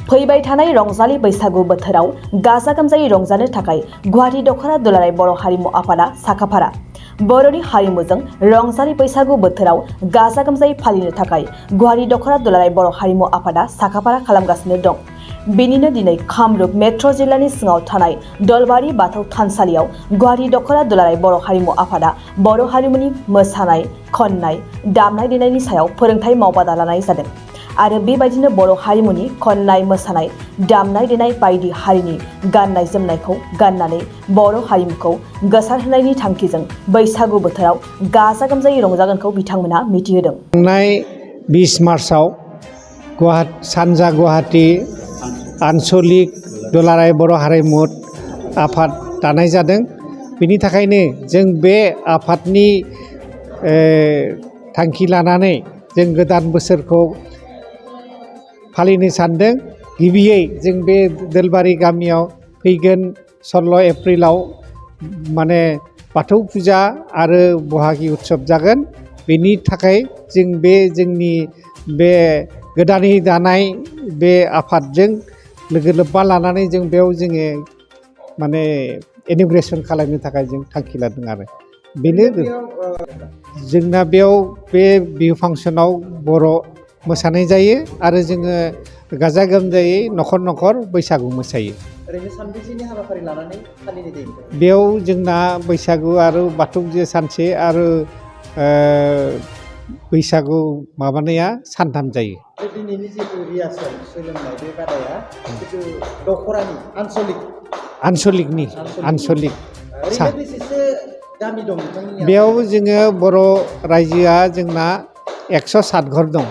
फैबाय थानाय रंजालि बैसागु बोथोराव गाजा गोमजायै रंजानो थाखाय गुवाहाटी दख'रा दुलाराय बर' हारिमु आफादा साखाफारा बर'नि हारिमुजों रंजालि बैसागु बोथोराव गाजा गोमजायै फालिनो थाखाय गुवाहाटी दख'रा दुलाराय बर' हारिमु आफादा साखाफारा खालामगासिनो दं। बेनिनो दिनै कामरुप मेट्र' जिल्लानि सिङाव थानाय दलबारि बाथौ थानसालियाव गुवाहाटी दख'रा दुलाराय बर' हारिमु आफादा बर' हारिमुनि मोसानाय, खननाय, दामनाय देनायनि सायाव फोरोंथाय मावबादा लानाय जादों। आरो बेबायदिनो बर' हारिमुनि खननाय, मोसानाय, दामनाय देनाय बायदि हारिनि गाननाय जोमनायखौ गाननानै बर' हारिमुखौ गोसारहोनायनि थांखिजों बैसागु बोथोराव गाजा गोमजायै रंजागोनखौ बिथांमोना मिथिहोदों। थांनाय 20 मार्चआव सानजा गुवाहाटी आन्सलिक दुलाराय बर' हारिमु आफाद दानाय जादों। बिनि थाखायनो जों बे आफादनि थांखि लानानै जों गोदान बोसोरखौ फालिनो सानदों। गिबियै जों बे दलबारि गामियाव फैगोन 16 एप्रिलाव माने बाथौ फुजा आरो बहागि उत्सव जागोन। बेनि थाखाय जों बे जोंनि बे गोदानै दानाय बे आफादजों लोगो लोब्बा लानानै जों बेयाव जोङो माने इन'ग्रेसन खालामनो थाखाय जों थांखि लादों। आरो बेनो जोंना बेयाव बे बिहु फांसनाव बर' मोसानाय जायो आरो जोङो गाजा गोमजायै न'खर न'खर बैसागु मोसायो। ओरैनो सानबेसेनि हाबाफारि लानानै फालिनाय जायो? बेयाव जोंना बैसागु आरो बाथौ फुजा सानसे आरो बैसागु माबानाया सानथाम जायो। दिनैनि जितु रिहार्सेल सोलोंनाय बे बादाया जितु दख'रानि आन्सलिक गामि दं बेयाव जोङो बर' रायजोआ जोंना 107 घर दं।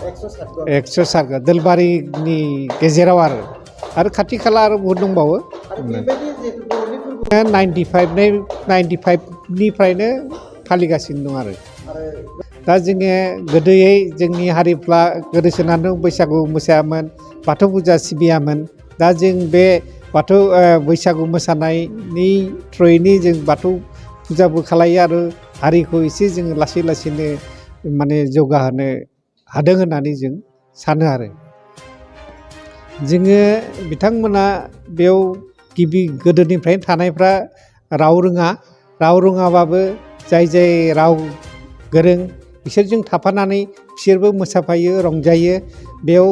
107 घर दलबारिनि गेजेराव आरो खाथि खाला आरो बहुद दंबावो। 95निफ्रायनो फालिगासिनो दं। आरो दा जोङो गोदोयै जोंनि हारिफ्रा गोदोसोनानै बैसागु मोसायामोन, बाथौ फुजा सिबियामोन। दा जों बे बाथौ बैसागु मोसानायनि थ्रुयैनो जों बाथौ फुजाबो खालायो आरो हारिखौ एसे जोङो लासै लासैनो माने जौगाहोनो हादों होननानै जों सानो। आरो जोङो बिथांमोना बेयाव गिबि गोदोनिफ्रायनो थानायफ्रा राव रोङाबाबो जाय राव गोरों बिसोरजों थाफानानै बिसोरबो मोसाफायो, रंजायो बेयाव।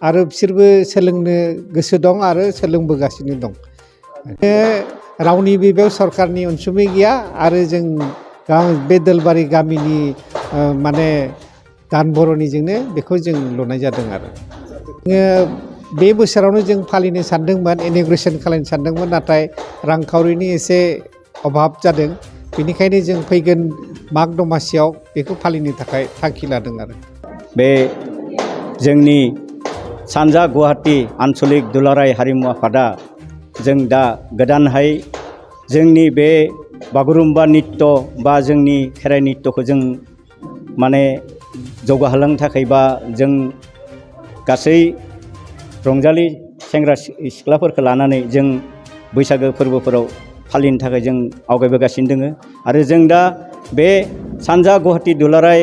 आरो बिसोरबो सोलोंनो गोसो दं आरो सोलोंबोगासिनो दं। रावनिबो बेयाव सरकारनि अनसुंथाइ गैया आरो जों बे दलबारि गामिनि माने दान बर'निजोंनो बेखौ जों लुनाय जादों। आरो बे बोसोरावनो जों फालिनो सानदोंमोन, इन'ग्रेसन खालामनो सानदोंमोन, नाथाय रांखावरिनि एसे अभाब जादों। बेनिखायनो जों फैगोन माग दमासियाव बेखौ फालिनो थाखाय थांखि लादों। आरो बे जोंनि सानजा गुवाहाटी आन्सलिक दुलाराय हारिमु आफादा जों दा गोदानहाय जोंनि बे बागुरुम्बा नित्य बा जोंनि खेराइ नित्यखौ जों माने जौगाहोलांनो थाखाय बा जों गासै रंजालि सेंग्रा सिख्लाफोरखौ लानानै जों बैसागो फोरबोफोराव फालिनो थाखाय जों आवगायबोगासिनो दङ। आरो जों दा बे सानजा गुवाहाटी दुलाराय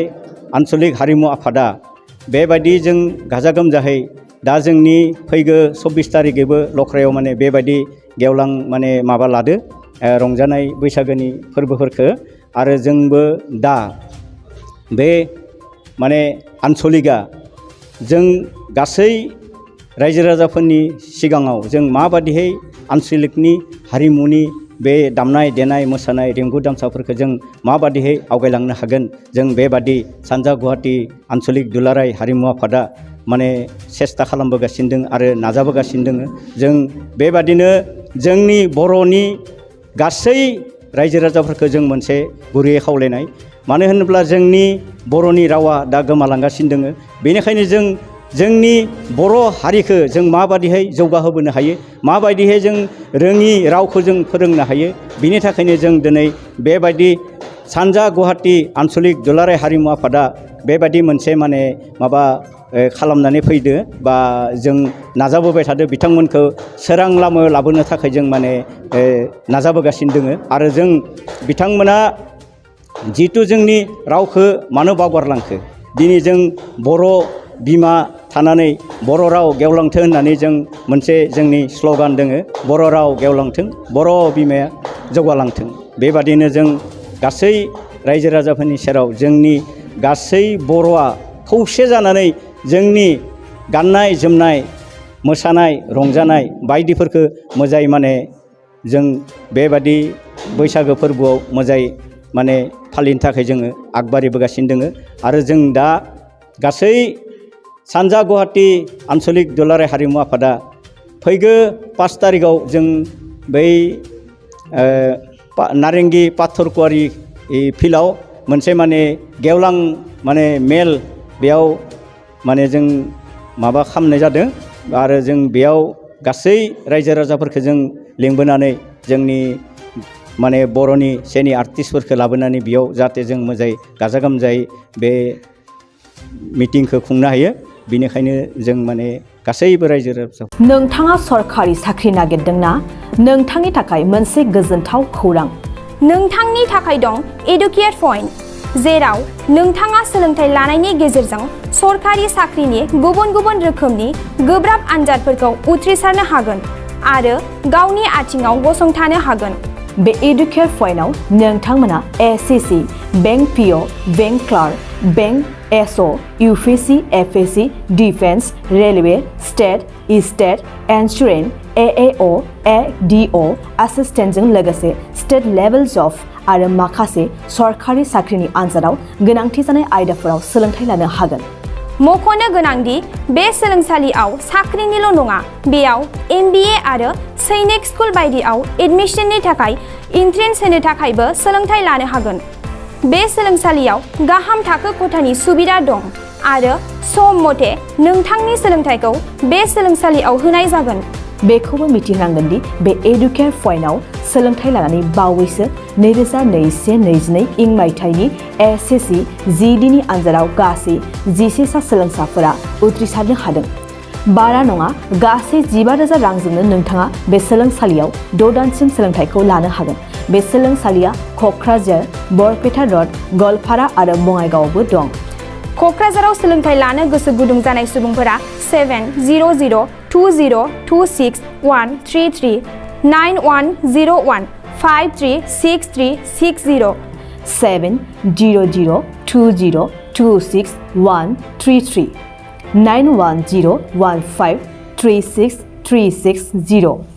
आन्सलिक हारिमु आफादा बेबायदि जों गाजा गोमजाहै दा जोंनि फैगौ 24 तारिखैबो लख्रायाव माने बेबायदि गेवलां माने माबा लादो रंजानाय बैसागोनि फोरबोफोरखौ। आरो जोंबो दा बे माने आन्सलिकआ जों गासै रायजो राजाफोरनि सिगाङाव जों माबादिहै आन्सलिकनि हारिमुनि बे दामनाय देनाय मोसानाय रिंगु दामसाफोरखौ जों माबादिहै आवगायलांनो हागोन, जों बेबादि सानजा गुवाहाटी आन्सलिक दुलाराय हारिमु आफादा माने सेस्था खालामबोगासिनो दं आरो नाजाबोगासिनो दङ। जों बेबादिनो जोंनि बर'नि गासै रायजो राजाफोरखौ जों मोनसे गुरैयै खावलायनाय, मानो होनोब्ला जोंनि बर'नि रावा दा गोमालांगासिनो दङ। बेनिखायनो जों जोंनि बर' हारिखौ जों माबादिहै जौगाहोबोनो हायो, माबायदिहै जों रोङि रावखौ जों फोरोंनो हायो, बिनि थाखायनो जों दिनै बेबायदि सानजा गुवाहाटी आन्सलिक दुलाराय हारिमु आफादा बेबायदि मोनसे माने माबा खालामनानै फैदो बा जों नाजाबोबाय थादो। बिथांमोनखौ सोरां लामा लाबोनो थाखाय जों माने नाजाबोगासिनो दङ। आरो जों बिथांमोना जिथु जोंनि रावखौ मानो बावगारलांखो, दिनै जों बर' बिमा थानानै बर' राव गेवलांथों होननानै जों मोनसे जोंनि स्ल'गान दोङो बर' राव गेवलांथों बर' बिमाया जौगालांथों बेबादिनो जों गासै रायजो राजाफोरनि सेराव जोंनि गासै बर'आ खौसे जानानै जोंनि गाननाय जोमनाय मोसानाय रंजानाय बायदिफोरखौ मोजाङै माने जों बेबादि बैसागो फोरबोआव मोजाङै माने फालिनो थाखाय जोङो आगबारिबोगासिनो दोङो आरो जों दा गासै सानजा गुवाहाटी आन्चलिक दुलाराय हारिमु आफादा फैगौ 5 तारिखआव जों बै नारेंगि पाथरकुवारि फिल्डआव मोनसे माने गेवलां माने मेल बेयाव माने जों माबा खालामनाय जादों आरो जों बेयाव गासै रायजो राजाफोरखौ जों लिंबोनानै जोंनि माने बर'नि सेनि आर्टिस्टफोरखौ लाबोनानै बेयाव जाहाथे जों मोजाङै गाजा गोमजायै बे मिटिंखौ खुंनो हायो बेनिखायनो जों माने गासैबो रायजो राजा नोंथाङा सरखारि साख्रि नागिरदोंना नोंथांनि थाखाय मोनसे गोजोनथाव खौरां नोंथांनि थाखाय दं एडुकेट पइन्ट जेराव नोंथाङा सोलोंथाइ लानायनि गेजेरजों सरखारि साख्रिनि गुबुन गुबुन रोखोमनि गोब्राब आनजादफोरखौ उथ्रिसारनो हागोन आरो गावनि आथिङाव गसंथानो हागोन बे एडुकेट पइन्टआव नोंथांमोना SSC bank PO bank clerk bank SO UPSC FSC defence railway state insurance AAO ADO एसिस्टेन्टजों लोगोसे स्टेट लेभेल जब आरो माखासे सरखारि साख्रिनि आनजादाव गोनांथि जानाय आयदाफोराव सोलोंथाइ लानो हागोन मख'नो गोनांदि बे सोलोंसालियाव साख्रिनिल' नङा बेयाव MBA आरो सैनिक स्कुल बायदियाव एडमिशननि थाखाय एन्ट्रेन्स होनो थाखायबो सोलोंथाइ लानो हागोन बे सोलोंसालियाव गाहाम थाखो खथानि सुबिदा दं आरो सम मथे नोंथांनि सोलोंथाइखौ बे सोलोंसालियाव होनाय जागोन बेखौबो मिथिनांगोन दि बे एडुकेट पइन्टआव सोलोंथाइ लानानै बावैसो 2021-22 इं मायथाइनि एसएससि जिडिनि आनजादाव गासै 11 सा सोलोंसाफोरा उथ्रिसारनो हादों बारा नङा गासै 15,000 रांजोंनो नोंथाङा बे सोलोंसालियाव 6 दानसिम सोलोंथाइखौ लानो हागोन बे सोलोंसालिया क'क्राझार बरपेटा रड गवालपारा आरो बङाइगावआवबो दं क'क्राझाराव सोलोंथाइ लानो गोसो गुदुं जानाय सुबुंफोरा 70020261333 9101 536360 70020261333 9101536360